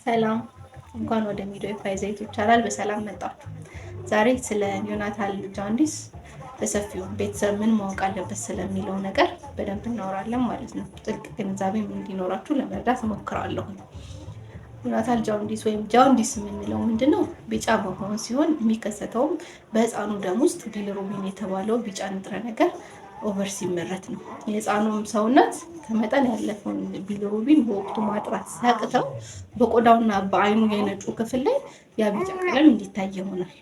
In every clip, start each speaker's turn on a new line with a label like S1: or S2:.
S1: ሰላም፣ እንኳን ወደ ሚድዋይፍ ዘይቱ ይቻላል በሰላም መጣችሁ። ዛሬ ስለ neonatal jaundice በሰፊው ቤተሰብ ምን ማወቅ አለበት ስለሚለው ነገር በደንብ እናወራለን ማለት ነው። ጥልቅ ግንዛቤ እንዲኖራችሁ ለመርዳት እሞክራለሁ። Neonatal jaundice ወይም jaundice የምንለው ምንድን ነው? ቢጫ መሆን ሲሆን የሚከሰተውም በህፃኑ ደም ውስጥ bilirubin የተባለው ቢጫ ንጥረ ነገር over ሲመረት ነው። የህፃኑም ሰውነት ከመጠን ያለፈውን bilirubin በወቅቱ ማጥራት ሲያቅተው በቆዳውና በአይኑ የነጩ ክፍል ላይ ያ ቢጫ ቀለም እንዲታይ ይሆናል።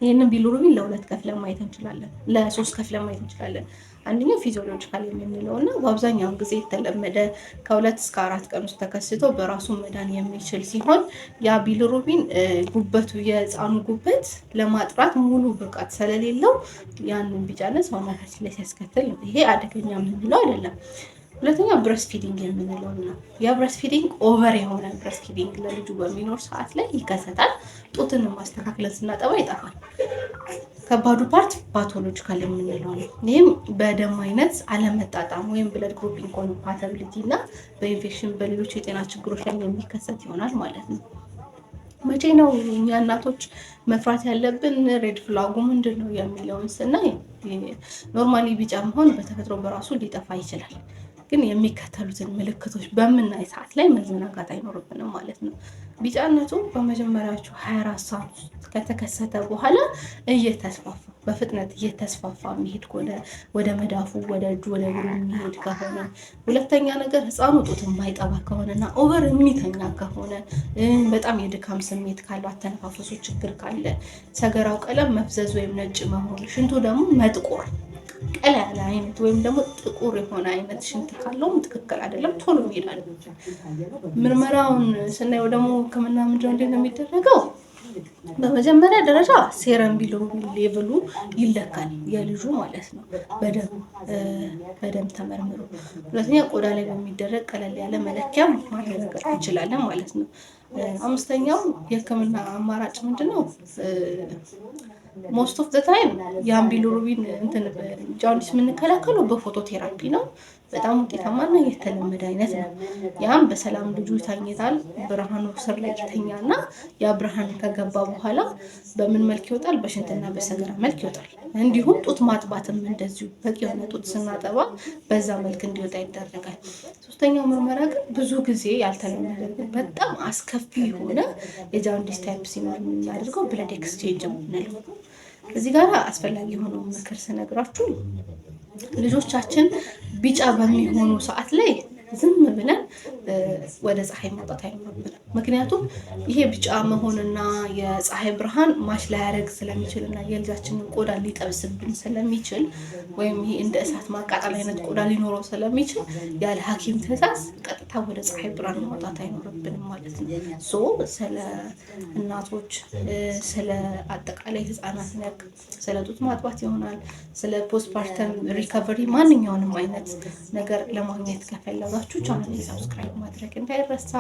S1: ይህንን bilirubin ለሁለት ከፍለን ማየት እንችላለን፣ ለሶስት ከፍለን ማየት እንችላለን። አንደኛው physiological የምንለው እና በአብዛኛውን ጊዜ የተለመደ ከ2 እስከ 4 ቀን ውስጥ ተከስቶ በራሱ መዳን የሚችል ሲሆን ያ bilirubin ጉበቱ የህፃኑ ጉበት ለማጥራት ሙሉ ብቃት ስለሌለው ያንን ቢጫነት ሰውነታችን ላይ ሲያስከትል ነው። ይሄ አደገኛ የምንለው አይደለም። ሁለተኛ breast feeding የምንለው ነው። የ breast feeding over የሆነ breast feeding ለልጁ በሚኖር ሰዓት ላይ ይከሰታል። ጡትን ማስተካከለን ስናጠባ ይጠፋል። ከባዱ part pathological የምንለው ነው። ይህም በደም አይነት አለመጣጣም ወይም blood group incompatibility እና በኢንፌክሽን በሌሎች የጤና ችግሮች ላይ የሚከሰት ይሆናል ማለት ነው። መቼ ነው እኛ እናቶች መፍራት ያለብን? Red flag ኡ ምንድን ነው የሚለውን ስናይ normally ቢጫ መሆን በተፈጥሮ በራሱ ሊጠፋ ይችላል። ግን የሚከተሉትን ምልክቶች በምናይ ሰዓት ላይ መዘናጋት አይኖርብንም ማለት ነው። ቢጫነቱ በመጀመሪያዎቹ 24 ሰዓት ውስጥ ከተከሰተ በኋላ እየተስፋፋ በፍጥነት እየተስፋፋ የሚሄድ ከሆነ፣ ወደ መዳፉ፣ ወደ እጁ፣ ወደ እግሩ የሚሄድ ከሆነ፣ ሁለተኛ ነገር ህፃኑ ጡት የማይጠባ ከሆነ እና over የሚተኛ ከሆነ፣ በጣም የድካም ስሜት ካለው፣ አተነፋፈሱ ችግር ካለ፣ ሰገራው ቀለም መፍዘዝ ወይም ነጭ መሆን፣ ሽንቱ ደግሞ መጥቆር ቀላ ያለ አይነት ወይም ደግሞ ጥቁር የሆነ አይነት ሽንት ካለውም ትክክል አይደለም፣ ቶሎ ይሄዳል። ምርመራውን ስናየው ደግሞ ሕክምና ምንድነው፣ እንዴት ነው የሚደረገው? በመጀመሪያ ደረጃ serum bilirubin level ኡ ይለካል፣ የልጁ ማለት ነው፣ በደም ተመርምሮ። ሁለተኛ ቆዳ ላይ በሚደረግ ቀለል ያለ መለኪያ ማረጋገጥ እንችላለን ማለት ነው። አምስተኛው የህክምና አማራጭ ምንድን ነው? Most of the time ያን bilirubin እንትን jaundice የምንከላከለው በ phototherapy ነው። በጣም ውጤታማና የተለመደ አይነት ነው። ያም በሰላም ልጁ ይተኝታል፣ ብርሃኑ ስር ላይ ይተኛና ያ ብርሃን ከገባ በኋላ በምን መልክ ይወጣል? በሽንትና በሰገራ መልክ ይወጣል። እንዲሁም ጡት ማጥባትም እንደዚሁ በቂ የሆነ ጡት ስናጠባ በዛ መልክ እንዲወጣ ይደረጋል። ሶስተኛው ምርመራ ግን ብዙ ጊዜ ያልተለመደ ግን በጣም አስከፊ የሆነ የ jaundice type ሲኖር የምናደርገው blood exchange የምንለው። እዚህ ጋር አስፈላጊ የሆነውን ምክር ስነግራችሁ ልጆቻችን ቢጫ በሚሆኑ ሰዓት ላይ ዝም ብለን ወደ ፀሐይ መውጣት አይኖርብንም። ምክንያቱም ይሄ ቢጫ መሆንና የፀሐይ ብርሃን match ላያደርግ ስለሚችል እና የልጃችንን ቆዳ ሊጠብስብን ስለሚችል ወይም ይሄ እንደ እሳት ማቃጠል አይነት ቆዳ ሊኖረው ስለሚችል ያለ ሐኪም ትዕዛዝ ቀጥታ ወደ ፀሐይ ብርሃን ማውጣት አይኖርብንም ማለት ነው። So ስለ እናቶች፣ ስለ አጠቃላይ ህፃናት ነክ፣ ስለ ጡት ማጥባት ይሆናል፣ ስለ postpartum recovery ማንኛውንም አይነት ነገር ለማግኘት ከፈለጋችሁ channel subscribe ማድረግ እንዳይረሳ፣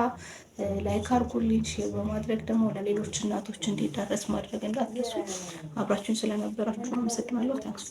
S1: like አድርጉልኝ፣ share በማድረግ ደግሞ ለሌሎች እናቶች እንዲዳረስ ማድረግ እንዳትረሱ። አብራችሁን ስለነበራችሁ አመሰግናለሁ። Thanks.